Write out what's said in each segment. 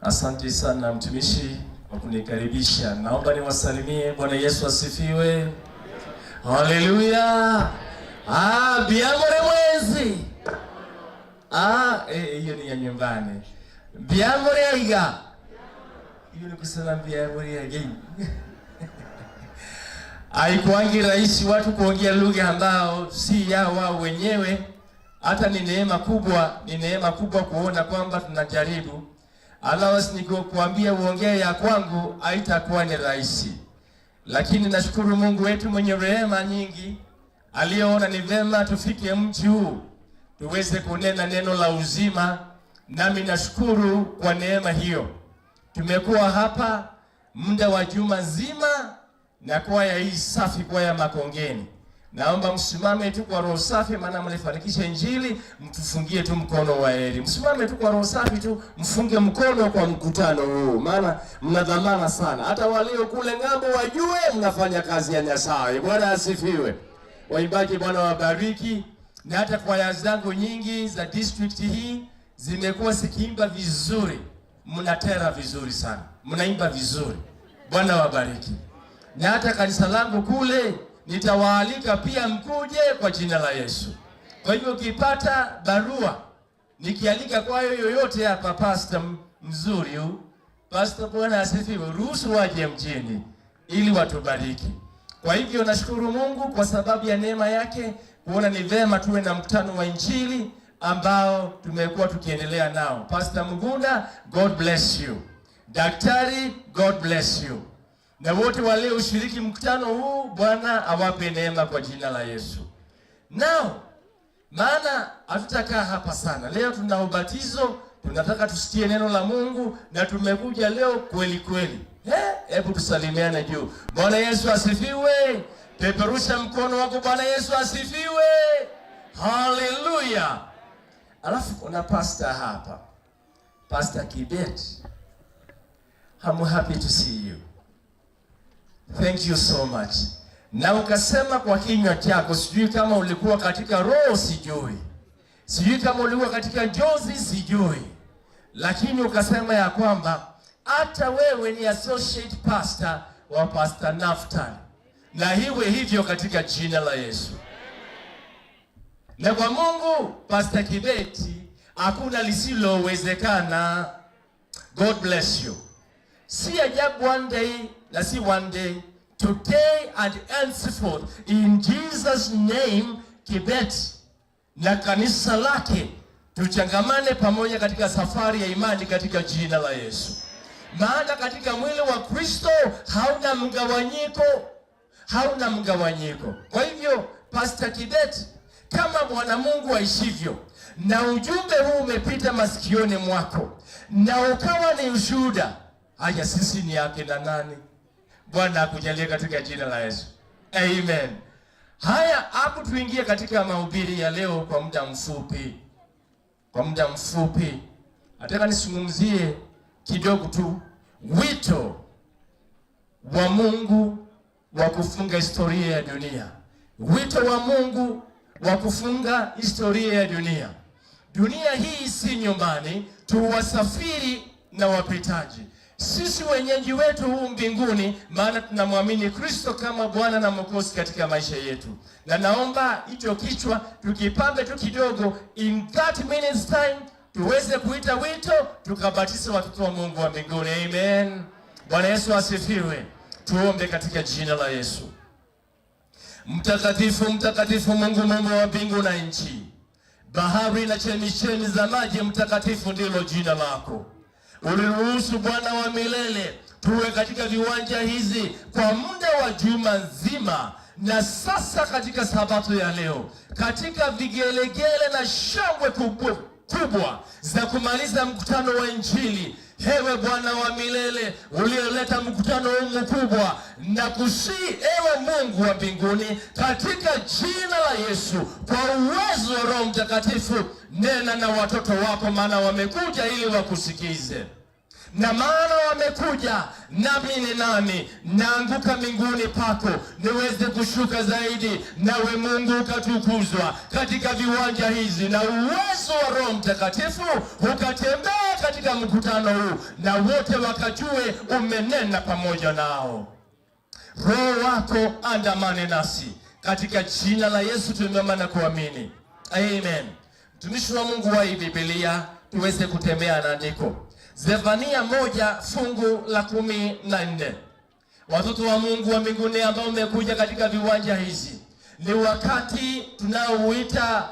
Asante sana mtumishi kwa kunikaribisha. Naomba niwasalimie. Bwana Yesu asifiwe. Haleluya. Ah, biangore mwezi. Ah, hiyo ni ya nyumbani. Biangore aiga. Hiyo ni kusema biangore again. Haikuangi rahisi watu kuongea lugha ambao si yao wao wenyewe. Hata ni neema kubwa, ni neema kubwa kuona kwamba tunajaribu. Otherwise nikuambia uongee ya kwangu haitakuwa ni rahisi, lakini nashukuru Mungu wetu mwenye rehema nyingi aliyeona ni vema tufike mji huu tuweze kunena neno la uzima, nami nashukuru kwa neema hiyo. Tumekuwa hapa muda wa juma zima na kwaya hii safi, kwaya Makongeni. Naomba msimame tu kwa roho safi, maana mlifanikisha Injili, mtufungie tu mkono wa heri. Msimame tu kwa roho safi tu, mfunge mkono kwa mkutano huu, maana mna dhamana sana. Hata walio kule ng'ambo wajue mnafanya kazi ya Nyasaye. Bwana asifiwe. Waimbaji, Bwana wabariki, na hata kwaya zangu nyingi za district hii zimekuwa zikiimba vizuri, mnatera vizuri sana, mnaimba vizuri. Bwana wabariki. Na hata kanisa langu kule nitawaalika pia mkuje kwa jina la Yesu. Kwa hivyo ukipata barua nikialika kwayo yoyote hapa, pastor mzuri huyu, pastor, Bwana asifiwe, ruhusu waje mjini ili watubariki. Kwa hivyo nashukuru Mungu kwa sababu ya neema yake kuona ni vema tuwe na mkutano wa Injili ambao tumekuwa tukiendelea nao. Pastor Mugunda, God bless you. Daktari, God bless you. Na wote walioshiriki mkutano huu, Bwana awape neema kwa jina la Yesu. Now, maana hatutakaa hapa sana. Leo tuna ubatizo, tunataka tusikie neno la Mungu na tumekuja leo kweli kweli. Hebu tusalimiane juu. Bwana Yesu asifiwe. Peperusha mkono wako. Bwana Yesu asifiwe. Haleluya. Alafu kuna pastor hapa, Pastor Kibet. I'm happy to see you. Thank you so much. Na ukasema kwa kinywa chako, sijui kama ulikuwa katika roho, sijui, sijui kama ulikuwa katika njozi, sijui, lakini ukasema ya kwamba hata wewe ni associate pastor wa Pastor Naftali, na iwe hivyo katika jina la Yesu. Na kwa Mungu, Pastor Kibeti, hakuna lisilowezekana. God bless you. Si ajabu one day na si one day, today and henceforth, in Jesus name, Kibet na kanisa lake tuchangamane pamoja katika safari ya imani katika jina la Yesu. Maana katika mwili wa Kristo hauna mgawanyiko, hauna mgawanyiko. Kwa hivyo Pastor Kibet, kama Bwana Mungu aishivyo, na ujumbe huu umepita masikioni mwako na ukawa ni ushuhuda, haya sisi ni yake na nani? Bwana akujalie katika jina la Yesu, amen. Haya, hapo tuingie katika mahubiri ya leo kwa muda mfupi. Kwa muda mfupi nataka nisungumzie kidogo tu wito wa Mungu wa kufunga historia ya dunia, wito wa Mungu wa kufunga historia ya dunia. Dunia hii si nyumbani, tuwasafiri na wapitaji. Sisi wenyeji wetu huu mbinguni, maana tunamwamini Kristo kama Bwana na Mwokozi katika maisha yetu. Na naomba hicho kichwa tukipambe tu kidogo, in 30 minutes time tuweze kuita wito tukabatiza watoto wa Mungu wa mbinguni. Amen. Bwana Yesu asifiwe. Tuombe katika jina la Yesu. Mtakatifu, mtakatifu Mungu Mungu wa mbingu na nchi, bahari na chemichemi za maji, mtakatifu ndilo jina lako. Uliruhusu Bwana wa milele tuwe katika viwanja hizi kwa muda wa juma nzima, na sasa katika sabato ya leo, katika vigelegele na shangwe kubwa kubwa za kumaliza mkutano wa Injili. Ewe Bwana wa milele ulioleta mkutano huu mkubwa, na kusii ewe Mungu wa mbinguni, katika jina la Yesu, kwa uwezo wa Roho Mtakatifu, nena na watoto wako, maana wamekuja ili wakusikize na maana wamekuja, nami ni nani? Naanguka miguuni pako niweze kushuka zaidi, nawe Mungu ukatukuzwa katika viwanja hizi, na uwezo wa Roho Mtakatifu ukatembea katika mkutano huu, na wote wakajue umenena pamoja nao. Roho wako andamane nasi katika jina la Yesu tumeomba na kuamini, amen. Mtumishi wa Mungu wa Biblia, tuweze kutembea na andiko Zefania 1 fungu la 14. Watoto wa Mungu wa mbinguni ambao mmekuja katika viwanja hizi, ni wakati tunaouita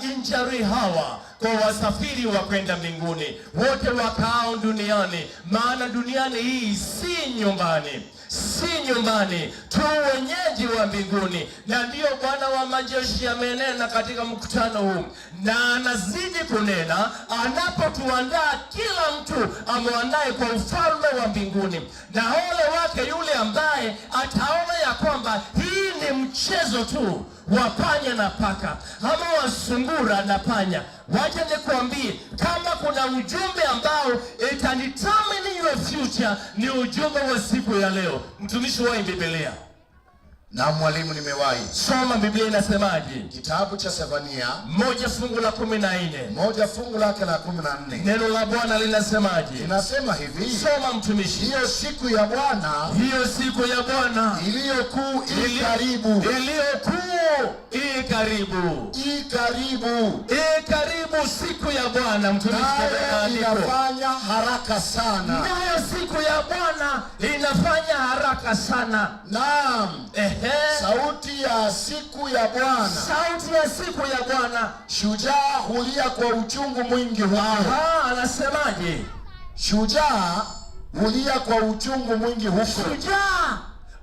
injury hour kwa wasafiri wa kwenda mbinguni, wote wakaao duniani, maana duniani hii si nyumbani, si nyumbani tu, wenyeji wa mbinguni. Na ndiyo Bwana wa majeshi amenena katika mkutano huu, na anazidi kunena anapotuandaa, kila mtu amwandae kwa ufalme wa mbinguni. Na ole wake yule ambaye ataona ya kwamba hii ni mchezo tu wa panya na paka ama wa sungura na panya. Wacha nikuambie, kama kuna ujumbe ambao itadetermine your future ni ujumbe wa siku ya leo. Mtumishi wa Biblia. Na mwalimu, nimewahi. Soma Biblia inasemaje? Kitabu cha Sefania 1 fungu la 14. 1 fungu lake la 14. Neno la Bwana linasemaje? Inasema hivi: Soma, mtumishi. Hiyo siku ya Bwana Hiyo siku ya Bwana iliyo kuu i karibu, iliyo kuu i karibu, i karibu, i karibu, siku ya Bwana. Mtumishi, nayo andiko. inafanya haraka sana. Nayo siku ya Bwana inafanya haraka sana. Naam, sauti ya siku ya Bwana, Sauti ya siku ya Bwana. Shujaa hulia kwa uchungu mwingi huko. Aha, anasemaje? Shujaa hulia kwa uchungu mwingi huko. Shujaa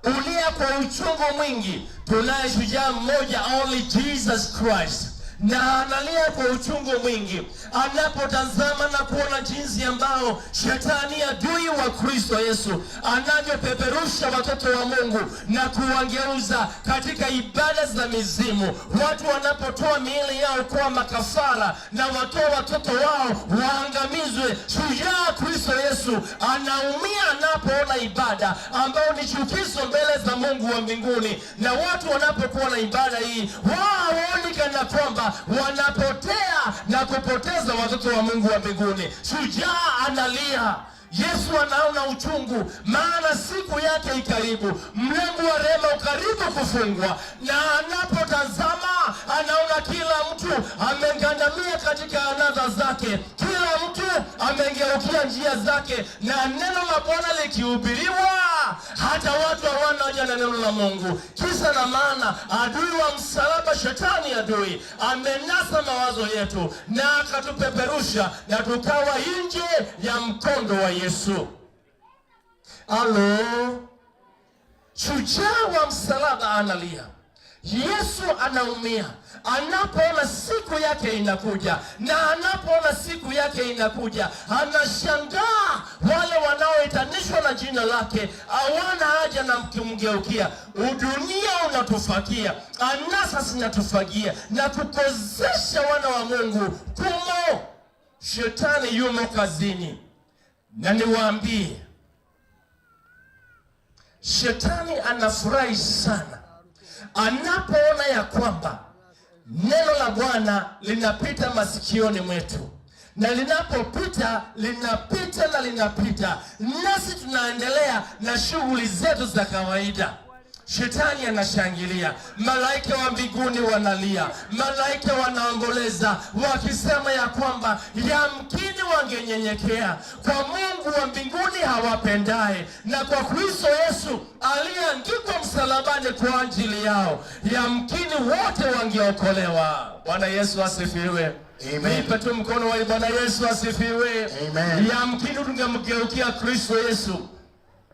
ulia kwa uchungu mwingi. Tunaye shujaa mmoja, only Jesus Christ, na analia kwa uchungu mwingi anapotazama na kuona jinsi ambao shetani adui wa Kristo Yesu anavyopeperusha watoto wa Mungu na kuwageuza katika ibada za mizimu, watu wanapotoa miili yao kuwa makafara na watoa watoto wao waangamizwe. Shujaa Kristo Yesu anaumia anapoona ibada ambayo ni chukizo mbele za Mungu wa mbinguni, na watu wanapokuwa na ibada hii wao hawaoni kana kwamba wanapotea na kupoteza watoto wa Mungu wa mbinguni. Shujaa analia. Yesu anaona uchungu, maana siku yake ikaribu, mlango wa rehema ukaribu kufungwa, na anapotazama anaona kila mtu amegandamia katika anasa zake, kila mtu amegeukia njia zake, na neno la Bwana likihubiriwa, hata watu hawana haja na neno la Mungu. Kisa na maana, adui wa msalaba, shetani adui, amenasa mawazo yetu na akatupeperusha na tukawa nje ya mkondo wa Yesu. Alo, shujaa wa msalaba analia. Yesu anaumia anapoona siku yake inakuja, na anapoona siku yake inakuja anashangaa wale wanaoitanishwa na jina lake hawana haja na kumgeukia. Udunia unatufagia, anasa zinatufagia na kukozesha wana wa Mungu kumo. Shetani yumo kazini, na niwaambie, shetani anafurahi sana anapoona ya kwamba neno la Bwana linapita masikioni mwetu, na linapopita linapita na linapita, nasi tunaendelea na shughuli zetu za kawaida. Shetani anashangilia, malaika wa mbinguni wanalia, malaika wanaomboleza wakisema ya kwamba yamkini wangenyenyekea kwa Mungu wa mbinguni hawapendaye na kwa Kristo Yesu aliyeangikwa msalabani kwa ajili yao, yamkini wote wangeokolewa. Bwana Yesu asifiwe. Amen. Nipe tu mkono wa Bwana Yesu asifiwe. Amen. Yamkini tungemgeukia Kristo Yesu.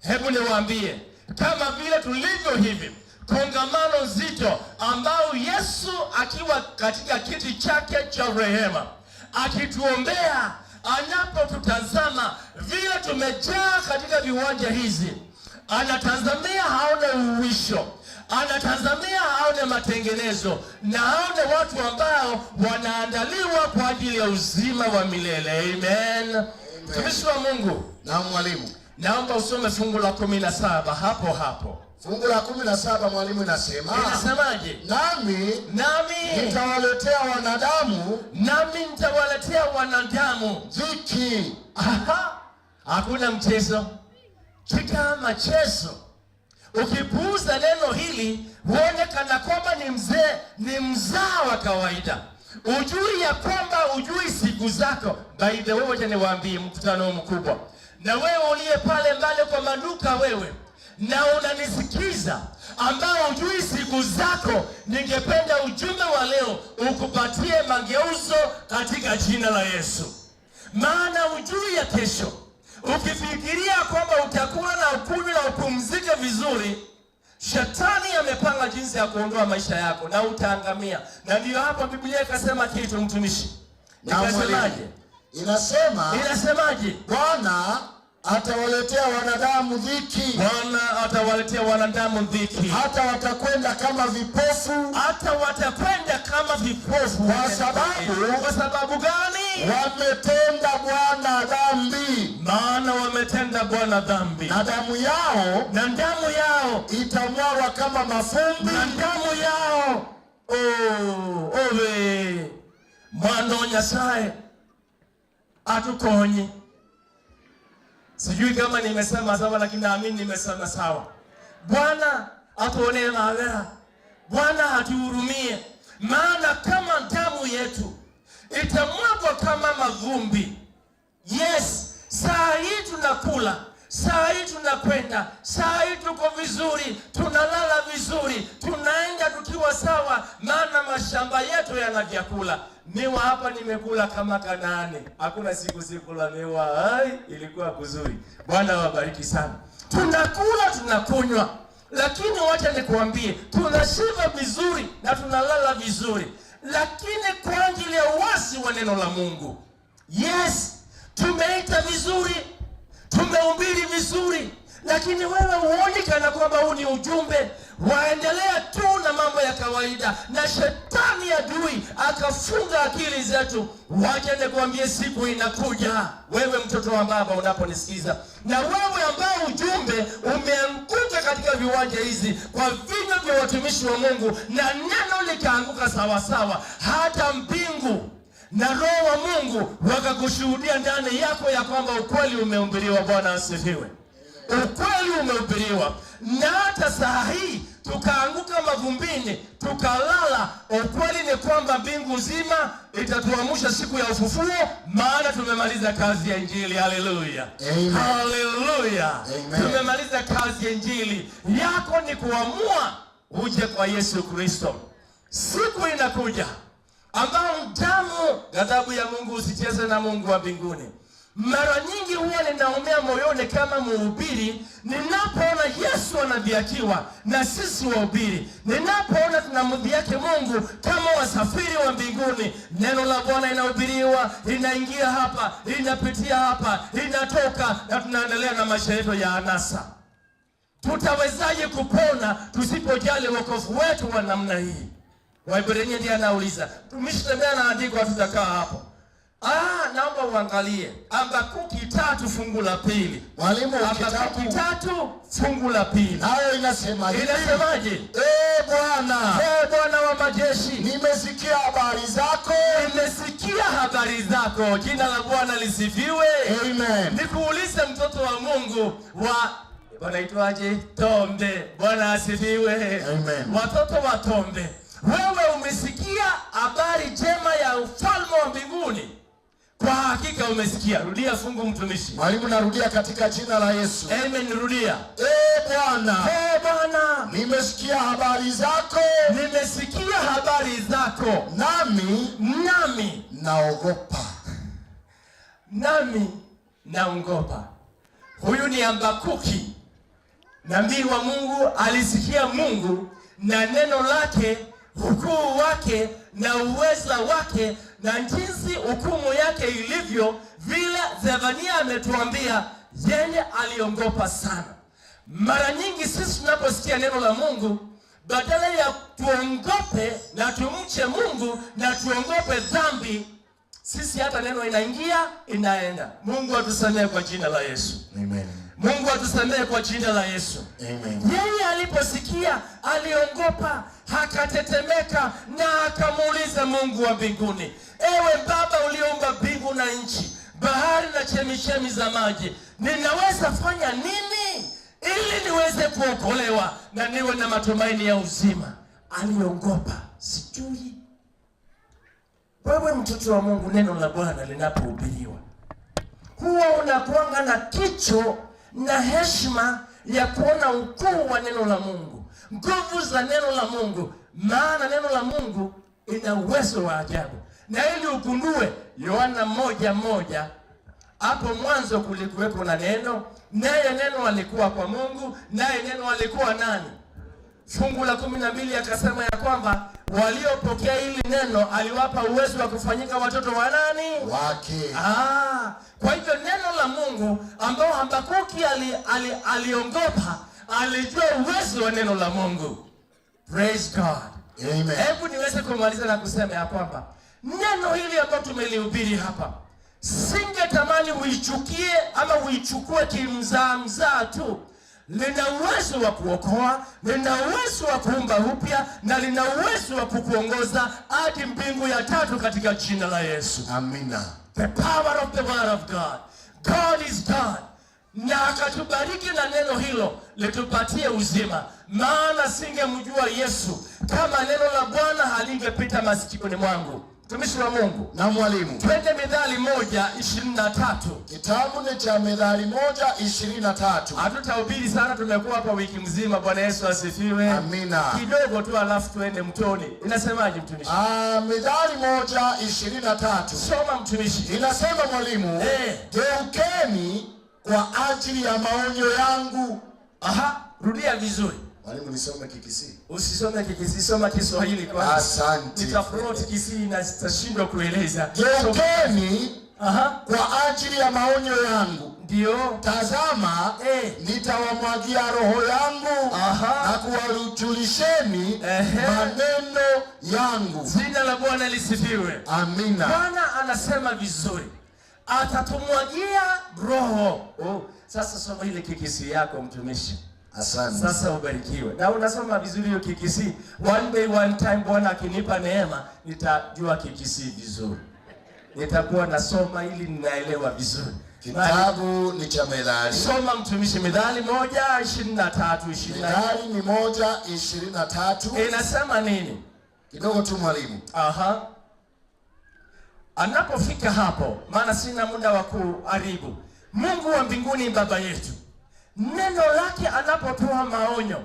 Hebu niwaambie, kama vile tulivyo hivi, kongamano nzito ambao Yesu akiwa katika kiti chake cha rehema akituombea, anapotutazama vile tumejaa katika viwanja hizi, anatazamia haone uwisho, anatazamia aone matengenezo na aone watu ambao wanaandaliwa kwa ajili ya uzima wa milele. Amen. Mtumishi wa Mungu, Na mwalimu. Naomba usome fungu la 17 hapo hapo. Fungu la 17, mwalimu, inasema, Inasemaje? Nami Nami nitawaletea wanadamu nami nitawaletea wanadamu dhiki. Aha, hakuna mchezo kika machezo. Ukipuuza neno hili huone kana kwamba ni mzee, ni mzaa wa kawaida, ujui ya kwamba ujui siku zako. By the way, wacha niwaambie mkutano mkubwa, na wewe uliye pale mbali kwa maduka, wewe na unanisikiza ambao ujui siku zako, ningependa ujumbe wa leo ukupatie mageuzo katika jina la Yesu, maana ujui ya kesho. Ukifikiria kwamba utakula na ukunywe na upumzike vizuri, shetani amepanga jinsi ya kuondoa maisha yako na utaangamia. Na ndiyo hapo Biblia ikasema kitu, mtumishi, Na mwalimu, ikasemaje? inasema, Inasemaje? Bwana atawaletea wanadamu dhiki, Bwana atawaletea wanadamu dhiki, hata watakwenda kama vipofu, hata watakwenda kama vipofu. Kwa Kwa sababu gani? Wametenda Bwana dhambi, Maana wametenda Bwana dhambi, na damu yao na damu yao itamwagwa kama mafumbi na damu yao, oh, owe mwana wa Nyasaye atukonye. Sijui kama nimesema sawa, lakini naamini nimesema sawa. Bwana atuonee maadhara, Bwana atuhurumie, maana kama damu yetu itamwagwa kama mavumbi. Yes, saa hii tunakula, saa hii tunakwenda, saa hii tuko vizuri, tunalala vizuri, tunaenda tukiwa sawa, maana mashamba yetu yana vyakula. Miwa hapa nimekula kama Kanaani, hakuna siku sikula miwa. Ai, ilikuwa kuzuri. Bwana wabariki sana. Tunakula, tunakunywa, lakini wacha nikuambie, tunashiba vizuri na tunalala vizuri, lakini kwa ajili ya uasi wa neno la Mungu. Yes, tumeita vizuri, tumehubiri vizuri, lakini wewe huoni kana kwamba huu ni ujumbe. Waendelea tu na mambo ya kawaida, na shetani adui akafunga akili zetu. Wacha nikuambie, siku inakuja, wewe mtoto wa baba unaponisikiza, na wewe ambao ujumbe umeanguka katika viwanja hizi kwa vinywa vya watumishi wa Mungu, na neno likaanguka sawasawa, hata mbingu na Roho wa Mungu wakakushuhudia ndani yako ya kwamba ukweli umehubiriwa. Bwana asifiwe. Ukweli umehubiriwa, na hata saa hii tukaanguka mavumbini tukalala, ukweli ni kwamba mbingu nzima itatuamsha siku ya ufufuo, maana tumemaliza kazi ya Injili. Haleluya, Amen. haleluya! Amen. Tumemaliza kazi ya Injili. Yako ni kuamua uje kwa Yesu Kristo. Siku inakuja ambao damu, ghadhabu ya Mungu, usicheze na Mungu wa mbinguni. Mara nyingi huwa ninaumia moyoni kama mhubiri ninapoona Yesu anadhihakiwa na sisi wahubiri, ninapoona tunamdhihaki Mungu kama wasafiri wa mbinguni. Neno la Bwana inahubiriwa, inaingia hapa, inapitia hapa, inatoka, na tunaendelea na maisha yetu ya anasa. Tutawezaje kupona tusipojali wokovu wetu wa namna hii? Waibrania ndiye anauliza. Mtumishi tembea na andiko, hatutakaa hapo. Ah, naomba uangalie Habakuki 3 fungu la 2. Mwalimu, Habakuki kitabu 3 fungu la 2 nayo inasema hivi: Inasemaje? Ee Bwana, Ee Bwana wa majeshi, nimesikia habari zako. Nimesikia habari zako. Jina la Bwana lisifiwe. Amen. Nikuulize mtoto wa Mungu wa wanaitwaje? Tombe. Bwana asifiwe. Amen. Watoto wa Tombe, wewe umesikia habari njema ya ufalme wa mbinguni? Kwa hakika umesikia. Rudia fungu, mtumishi. Mwalimu, narudia katika jina la Yesu. Amen, rudia. Ee Bwana, Ee Bwana, nimesikia habari zako, nimesikia habari zako, nami nami naogopa. Nami naogopa. Huyu ni Habakuki, nabii wa Mungu, alisikia Mungu na neno lake, ukuu wake na uweza wake na jinsi hukumu yake ilivyo, vile Zefania ametuambia, yeye aliogopa sana. Mara nyingi sisi tunaposikia neno la Mungu, badala ya tuongope na tumche Mungu na tuongope dhambi, sisi hata neno inaingia inaenda. Mungu atusamehe kwa jina la Yesu. Amen. Mungu atusamehe kwa jina la Yesu. Amen. Yeye aliposikia aliogopa, akatetemeka na akamuuliza Mungu wa mbinguni, ewe Baba uliumba mbingu na nchi, bahari na chemichemi za maji, ninaweza fanya nini ili niweze kuokolewa na niwe na matumaini ya uzima? Aliogopa, sijui. Wewe mtoto wa Mungu, neno la Bwana linapohubiriwa huwa unakuanga na kicho na heshima ya kuona ukuu wa neno la Mungu, nguvu za neno la Mungu, maana neno la Mungu ina uwezo wa ajabu. Na ili ugundue, Yohana 1:1, hapo mwanzo kulikuwepo na neno, naye neno alikuwa kwa Mungu, naye neno alikuwa nani? Fungu la 12 akasema ya kwamba waliopokea hili neno aliwapa uwezo wa kufanyika watoto wa nani? Wake. Kwa hivyo neno la Mungu ambao Habakuki aliongopa, alijua uwezo wa neno la Mungu. Praise God. Amen. Hebu niweze kumaliza na kusema ya kwamba neno hili ambalo tumelihubiri hapa, singetamani uichukie ama uichukue kimzaa mzaa tu. Lina uwezo wa kuokoa, lina uwezo wa kuumba upya, na lina uwezo wa kukuongoza hadi mbingu ya tatu katika jina la Yesu. Amina. The power of the word of God. God is God. Na akatubariki na neno hilo litupatie uzima. Maana singemjua Yesu kama neno la Bwana halingepita masikioni mwangu. Mtumishi wa Mungu, Na mwalimu. twende Mithali 1:23. Kitabu ni cha Mithali 1:23. Hatutahubiri sana, tumekuwa hapa wiki mzima. Bwana Yesu asifiwe. Amina. Kidogo tu alafu tuende mtoni. Inasemaje mtumishi? Mithali 1:23. Soma mtumishi. Inasema mwalimu, geukeni kwa ajili ya maonyo yangu. Aha, rudia vizuri. Mwalimu, nisome Kikisii? Usisome Kikisii, soma Kiswahili kwanza. Asante. Nitafloat Kisii na sitashindwa kueleza. Geukeni kwa ajili ya maonyo yangu. Ndio. Tazama, nitawamwagia roho yangu na kuwajulisheni maneno yangu. Jina la Bwana lisifiwe. Amina. Bwana anasema vizuri, atatumwagia roho. Oh, sasa soma ile Kikisii yako mtumishi. Asante. Sasa ubarikiwe. Na unasoma vizuri hiyo Kikisii. One day one time Bwana akinipa neema nitajua Kikisii vizuri. Nitakuwa nasoma ili ninaelewa vizuri. Kitabu ni cha Methali. Soma mtumishi, Mithali 1:23, 24. Mithali ni 1:23. Inasema nini? Kidogo tu mwalimu. Aha. Anapofika hapo, maana sina muda wa kuharibu. Mungu wa mbinguni baba yetu, neno lake anapotoa maonyo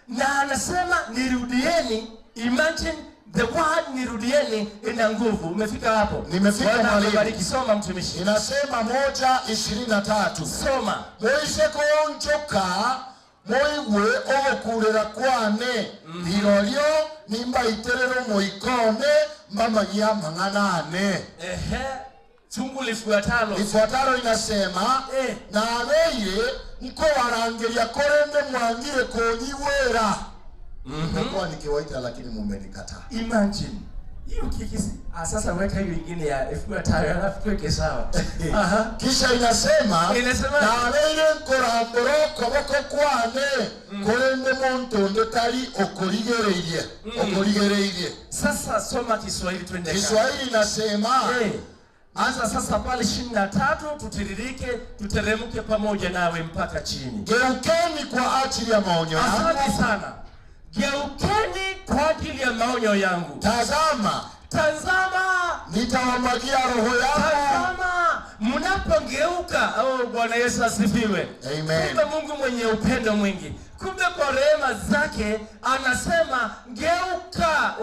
na anasema nirudieni. Imagine the word nirudieni ina nguvu. Umefika hapo? Nimefika Bwana mwalimu. akubariki. Soma mtumishi. Inasema 1:23. Soma. Moise kuonjoka moigwe ogokurera kwane rirorio nimbaiterere omoikone mbamanyia mang'ana ane. Ehe. Fungu lifuatalo. Lifuatalo inasema nabeire nkobarangeria korende mwangire konyiwera. Nimekuwa nikiwaita lakini mumenikataa. Imagine. Hiyo kikisi. Sasa weka hiyo ingine ya ifuatayo alafu tuweke sawa. Aha. Kisha inasema, Inasema, nabeire nkorambora okoboko kwane korende muntu onde tari okorigereirie. Okorigereirie. Sasa soma Kiswahili twende. Kiswahili inasema, Anza sasa pale 23, tutiririke, tuteremke pamoja nawe mpaka chini. Geukeni kwa ajili ya maonyo yangu. Asante sana. Geukeni kwa ajili ya maonyo yangu. Tazama. Tazama. Nitawamwagia roho yangu. Tazama, mnapogeuka. Oh, Bwana Yesu asifiwe. Amen. Kumbe Mungu mwenye upendo mwingi, kumbe kwa rehema zake anasema geuka.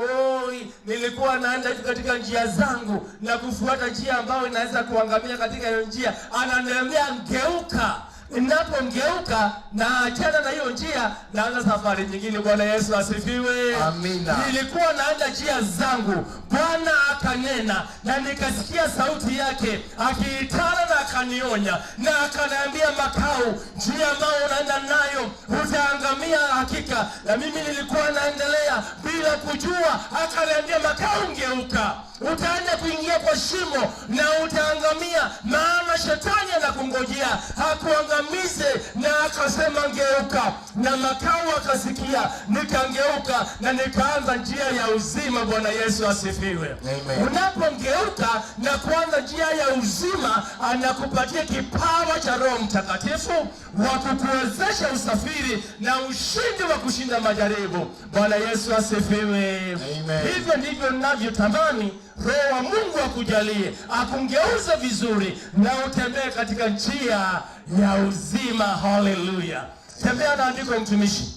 Oi, nilikuwa naenda hivi katika njia zangu na kufuata njia ambayo inaweza kuangamia katika hiyo njia. Ananiambia geuka. Ninapogeuka na achana na hiyo njia, naanza safari nyingine. Bwana Yesu asifiwe. Amina. Nilikuwa naenda njia zangu, Bwana akanena na nikasikia sauti yake akiitana na akanionya na akaniambia, Makau, njia ambayo unaenda nayo utaangamia hakika. Na mimi nilikuwa naendelea Nilitembea bila kujua, akaniambia, "Makau, ngeuka, utaenda kuingia kwa shimo na utaangamia, maana shetani anakungojea akuangamize." Na akasema, "Ngeuka," na Makau akasikia, nikangeuka na nikaanza njia ya uzima. Bwana Yesu asifiwe. Amen. Unapongeuka na kuanza njia ya uzima, anakupatia kipawa cha Roho Mtakatifu wa kukuwezesha usafiri na ushindi wa kushinda majaribu. Bwana Yesu asifiwe. Amen. Hivyo ndivyo ninavyotamani Roho wa Mungu akujalie, akungeuze vizuri na utembee katika njia ya uzima. Haleluya! Tembea na andiko, mtumishi.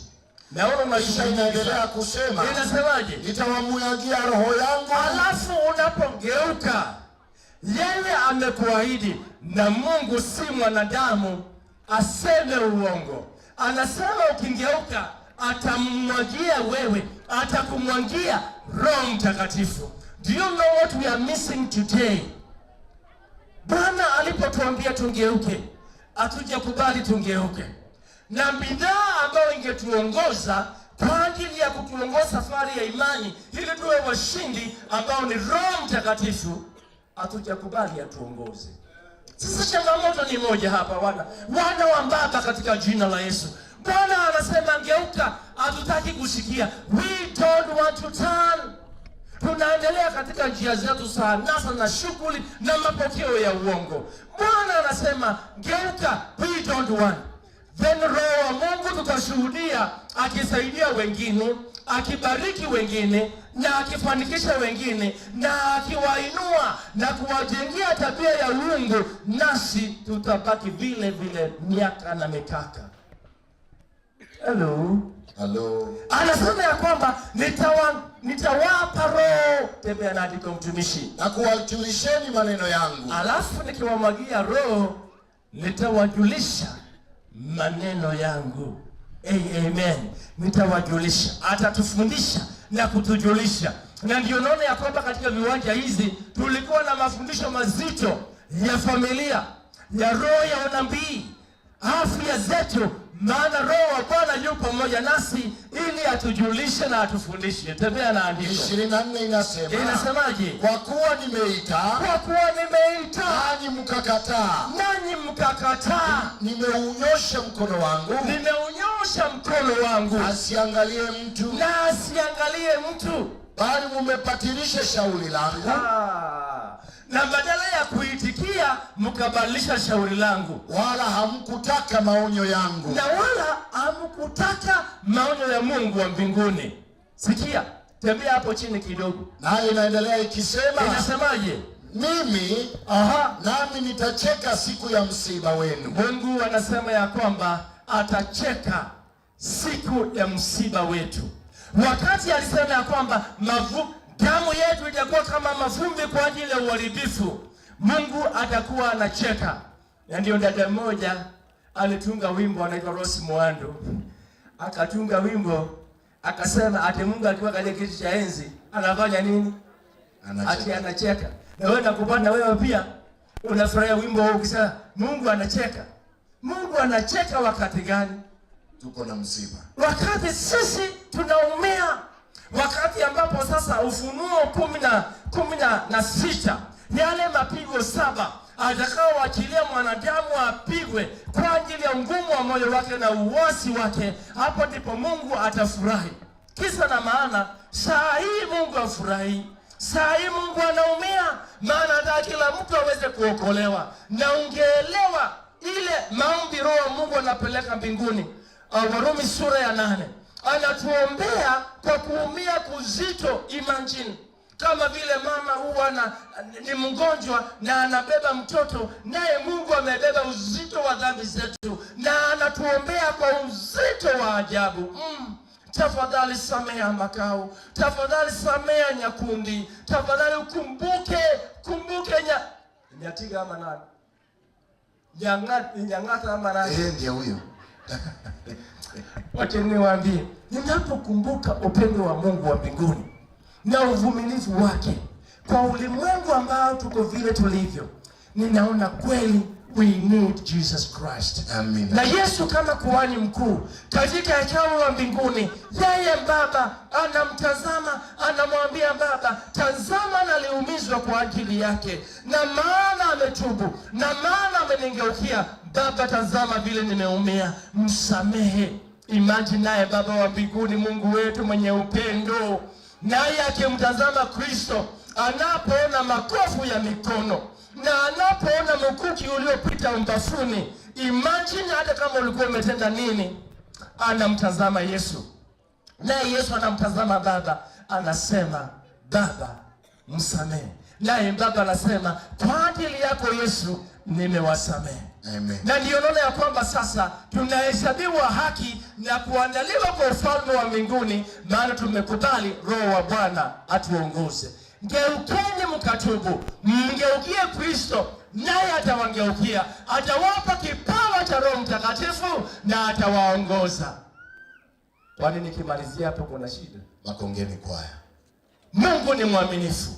Naona Kisha unashuka. Inaendelea kusema, Inasemaje? Nitawamwagia roho yangu. Alafu unapogeuka, yeye amekuahidi, na Mungu si mwanadamu aseme uongo. Anasema ukingeuka atamwagia wewe, atakumwagia Roho Mtakatifu. Do you know what we are missing today? Bwana alipotuambia tungeuke, hatujakubali tungeuke, na bidhaa ambayo ingetuongoza kwa ajili ya kutuongoza safari ya imani ili tuwe washindi, ambao ni Roho Mtakatifu, hatujakubali atuongoze. Sasa changamoto ni moja hapa, wana wa Baba, katika jina la Yesu. Bwana anasema ngeuka, hatutaki kusikia. We don't want to turn. Tunaendelea katika njia zetu za anasa na shughuli na mapokeo ya uongo. Bwana anasema geuka, we don't want. Then Roho wa Mungu tutashuhudia akisaidia wengine, akibariki wengine na akifanikisha wengine na akiwainua na kuwajengea tabia ya uungu, nasi tutabaki vile vile miaka na mikaka. Hello. Hello. Anasema ya kwamba nitawapa Roho. Tembea na andiko, mtumishi. Na kuwajulisheni maneno yangu. Alafu nikiwamwagia Roho nitawajulisha maneno yangu. Hey, amen. Nitawajulisha, atatufundisha na kutujulisha, na ndio naona ya kwamba katika viwanja hizi tulikuwa na mafundisho mazito ya familia, ya roho ya unabii, afya zetu, maana Roho wa Bwana yupo pamoja nasi ili atujulishe na atufundishe. Tembea na andiko. 24 inasema, Inasemaje? Kwa kuwa nimeita, Kwa kuwa nimeita, nanyi mkakataa, nanyi mkakataa, nimeunyosha mkono wangu, nimeunyosha mkono wangu, asiangalie mtu, na asiangalie mtu, bali mumebatilisha shauri langu, Ah, na badala ya kuitikia mkabadilisha shauri langu, wala hamkutaka maonyo yangu. Na wala hamkutaka maonyo ya Mungu wa mbinguni. Sikia, tembea hapo chini kidogo. Nayo inaendelea ikisema, Inasemaje? Mimi nami nitacheka siku ya msiba wenu. Mungu anasema ya kwamba atacheka siku ya msiba wetu. Wakati alisema ya kwamba damu yetu itakuwa kama mavumbi kwa ajili ya uharibifu, Mungu atakuwa anacheka. Na ndio dada mmoja alitunga wimbo anaitwa Rose Muhando, akatunga wimbo akasema ati Mungu akiwa katika kiti cha enzi anafanya nini? Ati Anacheka. Anacheka. Na wewe nakupata, na wewe pia unafurahia wimbo huu ukisema Mungu anacheka. Mungu anacheka wakati gani? Tuko na msiba. Wakati sisi tunaumia, wakati ambapo sasa Ufunuo 16, yale mapigo 7 atakaoachilia mwanadamu apigwe kwa ajili ya ugumu wa moyo wake na uasi wake, hapo ndipo Mungu atafurahi. Kisa na maana, saa hii Mungu afurahi, saa hii Mungu anaumia, maana hata kila mtu aweze kuokolewa. Na ungeelewa ile maombi Roho wa Mungu anapeleka mbinguni, Warumi sura ya 8 anatuombea kwa kuumia kuzito. Imagine kama vile mama huwa ni mgonjwa na anabeba mtoto, naye Mungu amebeba uzito wa dhambi zetu na anatuombea kwa uzito wa ajabu. Tafadhali samea Makau, tafadhali samea Nyakundi, tafadhali ukumbuke, kumbuke Nyatiga ama nani, Nyang'ata ama nani? Eh, ndiye huyo. Wacha niwaambie, ninapokumbuka upendo wa Mungu wa mbinguni na uvumilivu wake kwa ulimwengu ambao tuko vile tulivyo, ninaona kweli We need Jesus Christ. Amina. Na Yesu kama kuhani mkuu katika hekalu la mbinguni, yeye Baba anamtazama, anamwambia Baba, tazama naliumizwa kwa ajili yake, na maana ametubu, na maana amenigeukia. Baba, tazama vile nimeumia, msamehe. Imagine naye Baba wa mbinguni, Mungu wetu mwenye upendo, naye akimtazama Kristo anapoona makovu ya mikono na anapoona mkuki uliopita umbavuni, imagine hata kama ulikuwa umetenda nini, anamtazama Yesu, naye Yesu anamtazama Baba, anasema Baba, msamehe. Naye Baba anasema kwa ajili yako Yesu nimewasamehe. Amen. Na ndiyo naona ya kwamba sasa tunahesabiwa haki na kuandaliwa kwa ufalme wa mbinguni, maana tumekubali Roho wa Bwana atuongoze. Geukeni mkatubu, mgeukie Kristo, naye atawageukia, atawapa kipawa cha Roho Mtakatifu na atawaongoza. Kwani nikimalizia hapo kuna shida? Makongeni kwaya. Mungu ni mwaminifu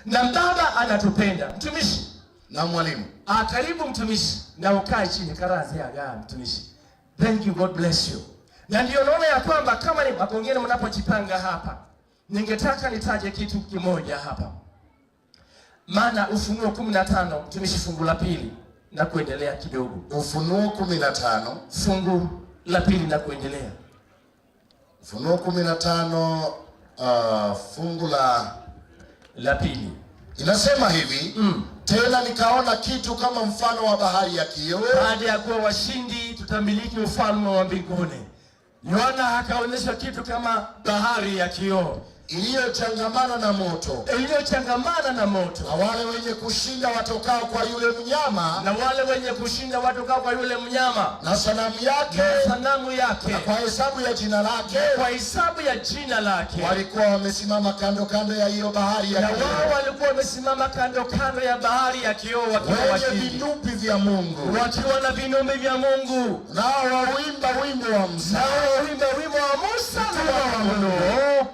na Baba anatupenda. Mtumishi Na mwalimu. Ah, karibu mtumishi, na ukae chini karazi ya mtumishi. Thank you, God bless you. Na ndio naona ya kwamba kama ni Makongeni mnapojipanga hapa, ningetaka nitaje kitu kimoja hapa. Maana Ufunuo 15 mtumishi, fungu la pili na kuendelea kidogo. Ufunuo 15, Fungu la pili na kuendelea. Ufunuo 15, fungu la pili. Inasema hivi, tena nikaona kitu kama mfano wa bahari ya kioo. Baada ya kuwa washindi tutamiliki ufalme wa mbinguni. Yohana akaonyesha kitu kama bahari ya kioo iliyochangamana na moto, iliyochangamana na moto, na wale wenye kushinda watokao kwa yule mnyama, na wale wenye kushinda watokao kwa yule mnyama, na sanamu yake, na sanamu yake, na kwa hesabu ya jina lake, kwa hesabu ya jina lake, walikuwa wamesimama kando kando ya hiyo bahari ya na kioo. wao walikuwa wamesimama kando kando ya bahari ya kioo, wakiwa wenye washindi, vinubi vya Mungu, wakiwa na vinubi vya Mungu, nao wauimba wimbo wa Musa, nao wauimba wimbo wa Musa na wa Kondoo.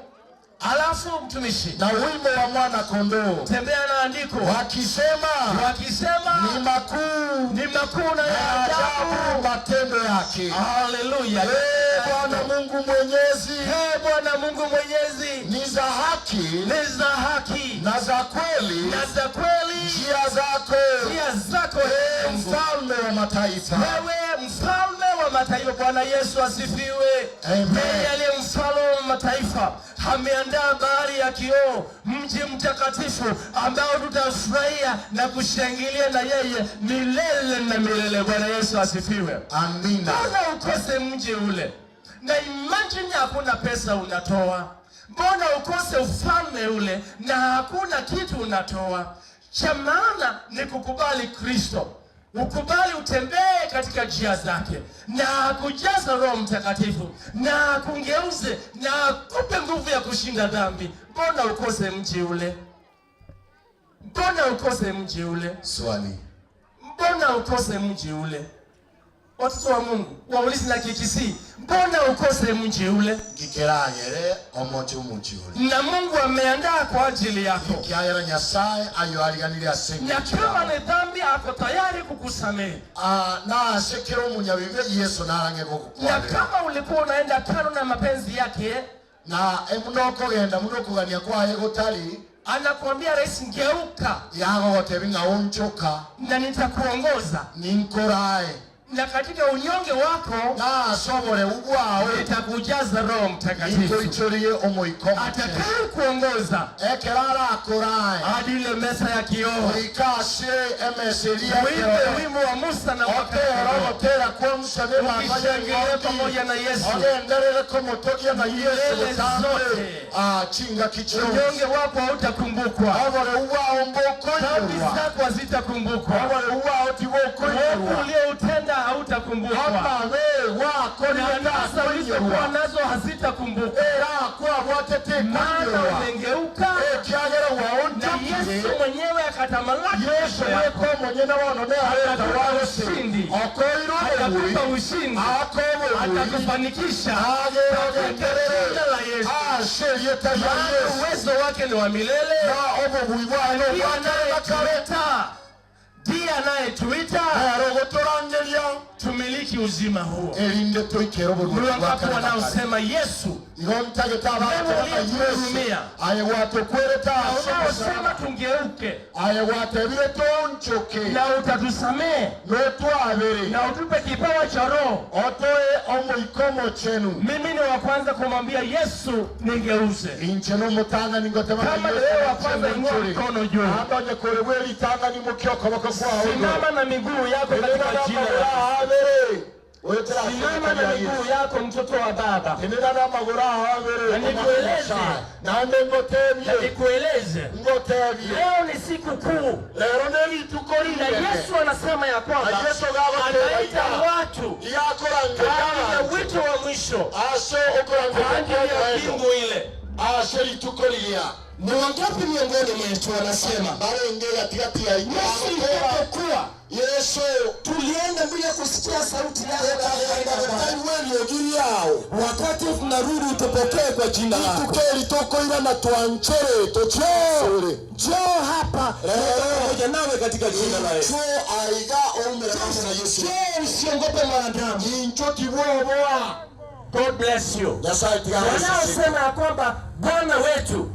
Alafu mtumishi, na wimbo wa mwana kondoo, tembea na andiko, wakisema, wakisema, ni makuu, ni makuu na ya ajabu matendo yake. Haleluya. Ee Bwana Mungu Mwenyezi, Ee Bwana Mungu Mwenyezi, ni za haki, ni za haki na za kweli, na za kweli njia zako, njia zako, ee mfalme wa mataifa. Wewe mfalme wa mataifa. Bwana Yesu asifiwe. Amen. Yeye aliye mfalme wa mataifa ameandaa bahari ya kioo, mji mtakatifu ambao tutafurahia na kushangilia na yeye milele na milele. Bwana Yesu asifiwe. Amina. Mbona ukose mji ule? Na imagine hakuna pesa unatoa. Mbona ukose ufalme ule na hakuna kitu unatoa? Cha maana ni kukubali Kristo, ukubali utembee katika njia zake, na akujaza Roho Mtakatifu, na akungeuze, na akupe nguvu ya kushinda dhambi. Mbona ukose mji ule? Mbona ukose mji ule? Swali. Mbona ukose mji ule? Watoto wa Mungu waulize na Kikisii, mbona ukose mji ule? Kikeragere omochi umuchi ule. Na Mungu ameandaa kwa ajili yako. Kiagera Nyasaye ayo aliganire ase Na kama ni dhambi ako tayari kukusamehe. Na asekera omunyabibe Yesu narange Na gokukwanira. kama ulikuwa unaenda kando na mapenzi yake, Na emunokogenda munokugania kwaye gotari, anakuambia rais, ngeuka yagogotebi ng'a onchoka, na nitakuongoza. Ninkorae. Na katika unyonge wako na asobole ugwao, nitakujaza Roho Mtakatifu. Nikuichorie omoiko atakaye kuongoza ekerara akorae hadi ile mesa ya kioo, oikashe emeseria uimbe wimbo wa Musa na otera ogotera kwa Musa ne baba ukishangilia pamoja na Yesu ogenderere komotogia na Yesu Milele tambe zote. Chinga kicho Unyonge wako hautakumbukwa, obore ugwao dhambi mbokoinyurwa zako hazitakumbukwa, obore ugwao uovu tibokoinyurwa ulioutenda hautakumbukwa, amabe wako na anasa ulizokuwa nazo hazitakumbukwa, era kwabwatete maana kunyurwa umengeuka ekyagera na waonjokire Yesu mwenyewe akatamalaki Yesu maisha yako. weko mwenye wono ne areta Atakupa wose ushindi. okoirwo Atakupa obui ushindi, akobo atakufanikisha agera katika ogenderere jina la Yesu. aserieta ya Maana Yesu uwezo wake ni wa milele, na obobui bwaye ndiye obwakare na kare anayetuleta Ndiye anayetuita Arogotorangeria tumiliki uzima huo. Erinde toikero Ni burwa wangapi wanaosema Yesu, igontageta Wewe uliyetuhurumia. Aye gwatokwereta Na unaosema tungeuke aye gwatebire tonchoke na utatusamehe notwabere na utupe kipawa cha Roho. Otoe omoikomo chenu. Mimi ni wa kwanza kumwambia Yesu nigeuze. Inche nomutanga ningotema. Kama ni wewe wa kwanza, inua mkono juu. Andonye kore welitanga nimukio koboko kwao. Simama na miguu yako katika jina la abere. Simama na miguu yako, mtoto wa baba. Tenera n'amaguru aho abere. Na nikueleze. Nande ngotebye. Nikueleze. Ngotebye. Leo ni siku kuu. Lero n'erituko Na rinene. Yesu anasema ya kwamba Na Yesu gaba anaita tera. watu Yakorange kwa ajili ya wito wa mwisho, ase kwa ajili ya okorange mbingu ile. Ase rituko riya. Ni wangapi miongoni mwetu wanasema Barenge gatigati ya Yesu ilipokuwa Yesu tulienda bila kusikia sauti yako, yao wakati tunarudi utupokee kwa jina lako. Rituko ritokoira na twanchere tochore. Njoo hapa pamoja nawe katika jina la Yesu. Incho aiga oumera na Yesu. Njoo, usiogope mwanadamu. Incho tibwoboa. God bless you. Nyasaye tigagosesenga. Wanaosema ya kwamba Bwana wetu,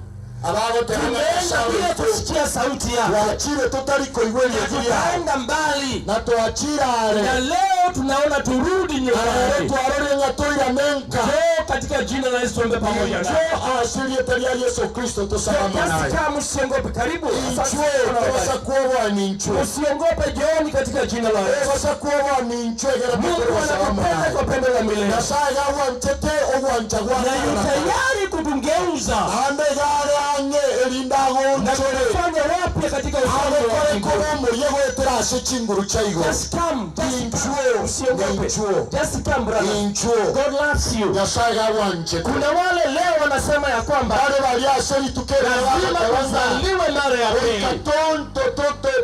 tumeenda bila kusikia sauti yako, Twachire tutari koigwa na eriogi riao tukaenda mbali, na twachirare na leo tunaona turudi arere nyumbani. twarore ng'a toiranenka. Njoo katika jina la Yesu tuombe pamoja Incho nawe. ase erieta ria Yesu Kristo tosalama naye. Just come, usiogope. Karibu. Inchwe tobasa kuoboa ninchwe. Usiogope, jioni katika jina la Yesu. Tobasa kuoboa ninchwe egera Mungu tokosalama anakupenda naye. kwa pendo la milele Nyasaye gagwanchete ogwancha na yu gwa tayari kutungeuza ande gare ang'e erinda na agonchere kutufanya wapya katika ufalme wa agokore mbinguni. koba omoria gwetera ase chinguru cha igoro. Just come, just Inchuo, come. Usiogope. inchuo. Just come, brother. Inchuo. God loves you. Nyasaye gagwanchete. Kuna wale leo wanasema ya kwamba Bare baria ase rituko lazima tuzaliwe mara ya pili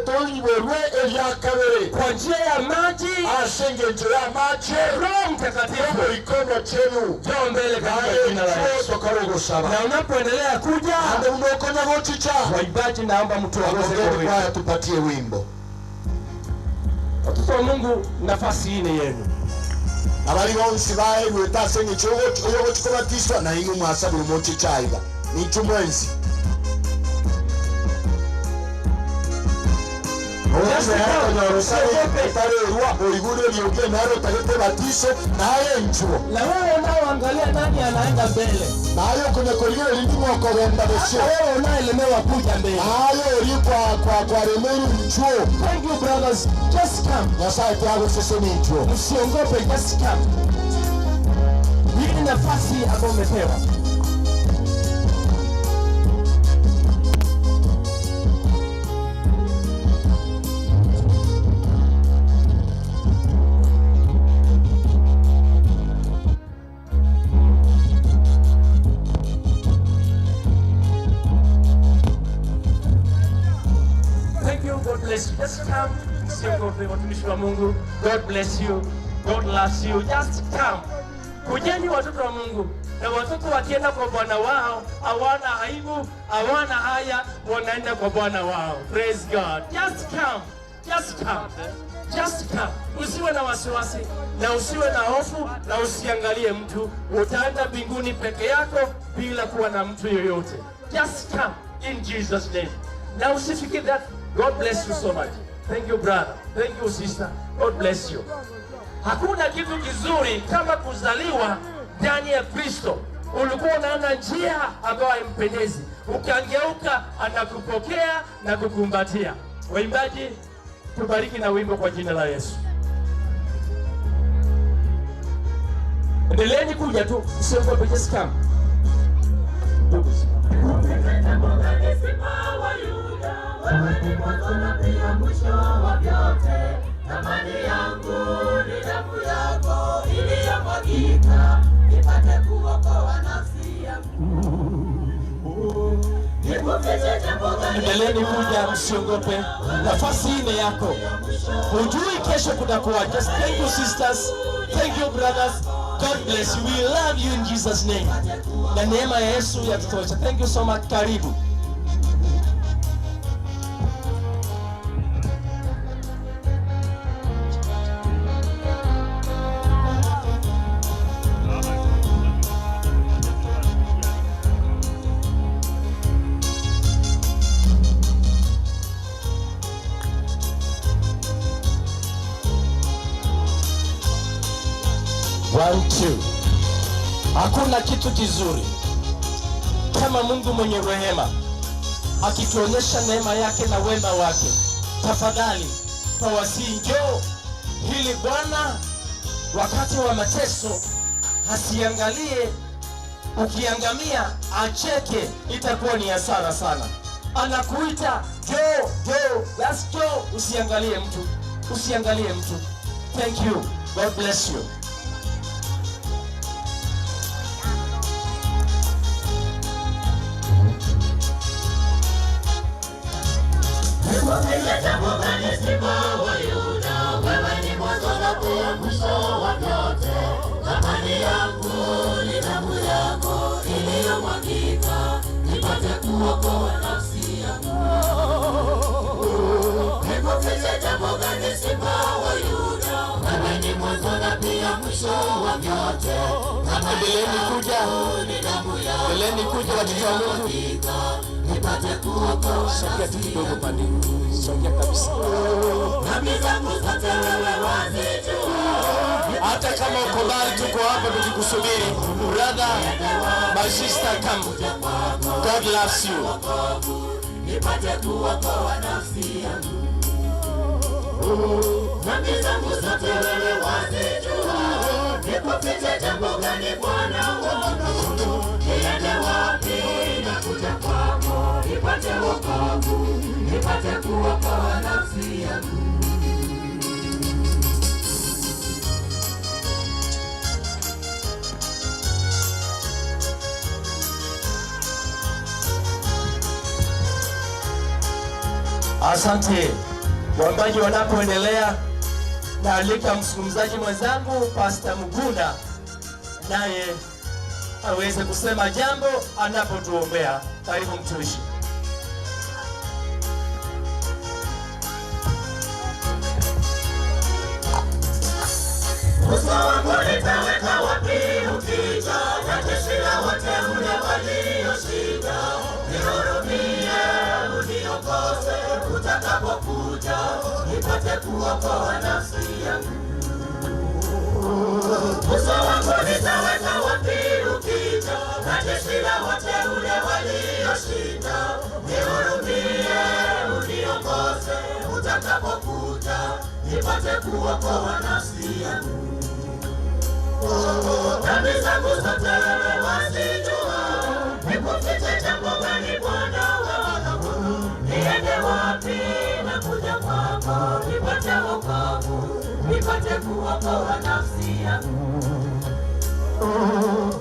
toiborwe erya kabere kwa njia ya maji, ase engencho y'amache Roho Mtakatifu. omoikono chenu. Njoo mbele katika jina la Yesu. Tokore gosaba. Na unapoendelea kuja, Ande unokonya gochicha. waimbaji, naomba mtuongoze kwa Wagongeni wimbo. kwaya tupatie wimbo. Watoto wa Mungu, nafasi hii ni yenu. Abari bonsi baegwete ase eng'encho oyogochikobatiswa na ing'we mwasabire mochicha iga ninchu mwensi. Otarerwa oigure rioge naro otagete batiso naye nchuo. Na wewe unaoangalia nani anaenda mbele, Naye okonya korigereria nding'o okogenda hata bosio. wewe unaelemewa kuja mbele. Naye ori kwaremeire nchuo. Thank you, brothers, just come. Nyasaye tiagoseseni nchuo. Msiogope, just come. Hii ni nafasi ambayo umepewa. Thank you. God bless you. Just come. Msiogope, watumishi wa Mungu. God bless you. God loves you. Just come. Kujeni watoto wa Mungu. Na watoto wakienda kwa bwana wao hawana aibu, hawana haya, wanaenda kwa bwana wao. Praise God. Just come. Just come. Just come. Usiwe na wasiwasi na usiwe na hofu na usiangalie mtu. Utaenda mbinguni peke yako bila kuwa na mtu yoyote. Just come in Jesus name. Na usifikiri that. God bless you so much. Thank you, brother. Thank you, sister. God bless you. Hakuna kitu kizuri kama kuzaliwa ndani ya Kristo. Ulikuwa unaona njia ambayo haimpendezi, ukangeuka, anakupokea na kukumbatia. Waimbaji, tubariki na wimbo kwa jina la Yesu. Endeleeni kuja tu, usiogope, just come. Ndugu. Wewe ni mwanzo na pia mwisho wa vyote. Thamani yangu ni damu yako iliyomwagika, nipate kuokoa nafsi yangu. Nikufiche jambo gani? Endeleeni kuja, msiogope. Nafasi hii ni yako. Hujui kesho kutakuwa. Just thank you, sisters. Thank you, brothers. God bless you. We love you in Jesus name. Na neema ya Yesu yatutosha. Thank you so much. Karibu. One, two. Hakuna kitu kizuri kama Mungu mwenye rehema akituonyesha neema yake na wema wake. Tafadhali twawasihi, njoo hili Bwana wakati wa mateso asiangalie ukiangamia, acheke, itakuwa ni hasara sana. Anakuita njoo, njoo, just njoo, usiangalie mtu, usiangalie mtu. Thank you. God bless you. Wewe ni mwanzo na pia mwisho wa vyote. Thamani yangu ni damu yako iliyomwagika, nipate kuokoa nafsi yangu. Nikufiche jambo gani, Simba wa Yuda? Wewe ni mwanzo na pia mwisho wa vyote. Thamani Endeleeni kuja, yangu ni damu yako endeleeni kuja watoto wa Mungu. iliyomwagika, nipate kuokoa Sogea tu nafsi kidogo yangu. pande, sogea kabisa. Dhambi zangu zote wewe wazijua. Hata kama uko mbali, tuko hapa tukikusubiri. Brother, my sister, come. God loves you. Nipate kuokoa nafsi yangu. Dhambi zangu zote wewe wazijua. Nikufiche jambo gani, Bwana wangu? Niende wapi na kuja kwako? Nipate wokovu, nipate kuokoa nafsi yangu. Asante. Waimbaji wanapoendelea, naalika mzungumzaji mwenzangu Pastor Mugunda naye aweze kusema jambo anapotuombea. Karibu mtumishi. Uso wangu nitaweka wapi ukija, na jeshi la wateule walioshinda? Nihurumie, uniokoze utakapokuja, nipate kuokoa nafsi yangu. Uso wangu nitaweka wapi ukija, na jeshi la wateule walioshinda? Nihurumie, uniokoze utakapokuja, nipate kuokoa nafsi yangu. Dhambi zangu zote wewe wazijua, nikufiche jambo gani, Bwana wangu? Niende wapi na kuja kwako, nipate wokovu, nipate kuokoa nafsi yangu.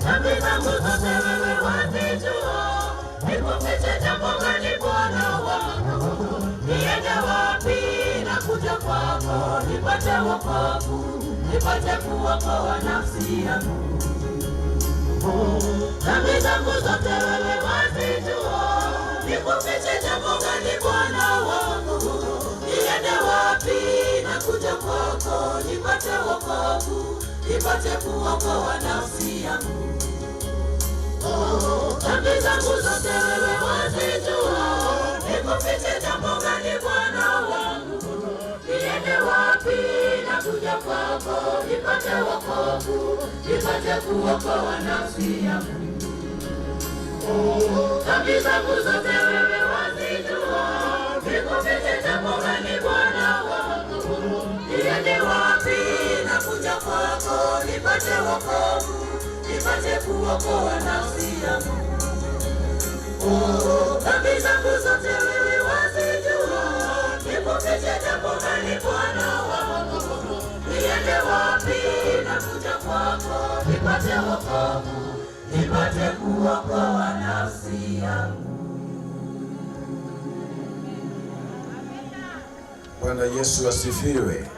Dhambi zangu zote wewe wazijua, nikufiche jambo gani, Bwana wangu? Niende wapi na kuja kwako, nipate wokovu, nipate kuokoa nafsi yangu. Dhambi zangu zote wewe wazijua, nikufiche jambo gani, Bwana wangu? Niende wapi na kuja kwako, nipate wokovu, nipate kuokoa nafsi yangu. Dhambi zangu zote wewe wazijua, nikufiche jambo gani, Bwana wangu? Niende wapi na kuja kwako, nipate wokovu, nipate kuokoa nafsi yangu. Dhambi zangu zote wewe wazijua, nikufiche jambo gani, Bwana wangu? Niende wapi na kuja kwako, nipate wokovu, nipate kuokoa nafsi yangu. Dhambi zangu zote wewe wazijua, nikufiche jambo gani, Bwana wangu? Niende wapi na kuja kwako, nipate wokovu, nipate kuokoa nafsi yangu. Bwana Yesu asifiwe.